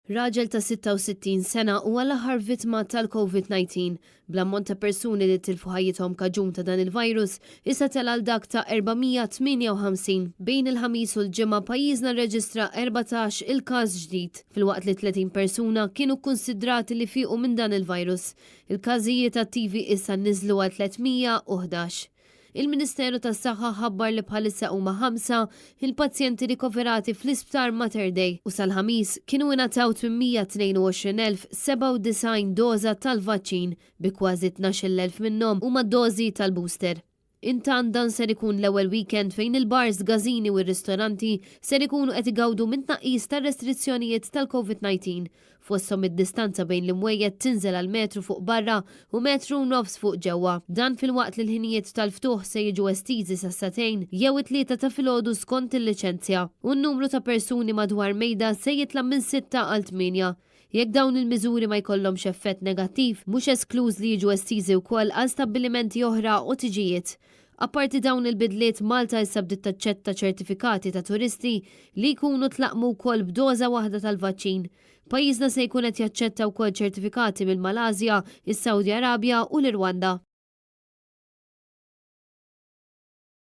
Raġel ta' 66 sena huwa l-aħħar vittma tal-Covid-19, bl-ammont ta' persuni li tilfu ħajjithom kaġun ta' dan il-virus issa tela' għal dak ta' 458. Bejn il-Ħamis u l-Ġimgħa pajjiżna rreġistra 14 il-każ ġdid, filwaqt li 30 persuna kienu kkunsidrati li fiequ minn dan il-virus. Il-każijiet attivi issa niżlu għal 311. Il-Ministeru tas-Saħħa ħabbar li bħalissa huma ħamsa il-pazjenti rikoverati fl-Isptar Mater Dei u sal-Ħamis kienu ingħataw 822,097 doża tal-vaċċin bi kważi 12,000 minnhom huma dożi tal-booster. Intant dan ser ikun l-ewwel weekend fejn il-bars, każini u r-ristoranti ser ikunu qed igawdu minn tnaqqis tar-restrizzjonijiet tal-Covid-19 fosthom id-distanza bejn l-imwejjed tinżel għal metru fuq barra u metru u nofs fuq ġewwa. Dan filwaqt li l-ħinijiet tal-ftuħ se jiġu estiżi sas-sagħtejn jew it-tlieta ta' filgħodu skont il-liċenzja, u n-numru ta' persuni madwar mejda se jitla' minn sitta għal tmienja. Jekk dawn il-miżuri ma jkollhomx effett negattiv, mhux eskluż li jiġu estiżi wkoll għal stabbilimenti oħra u tiġijiet. Apparti dawn il-bidliet, Malta issa bdiet taċċetta ċertifikati ta' turisti li jkunu tlaqqmu wkoll b'doża waħda tal-vaċċin. Pajjiżna se jkun qed jaċċetta wkoll ċertifikati mill-Malasja, is-Sawdi Arabja u l-Irwanda.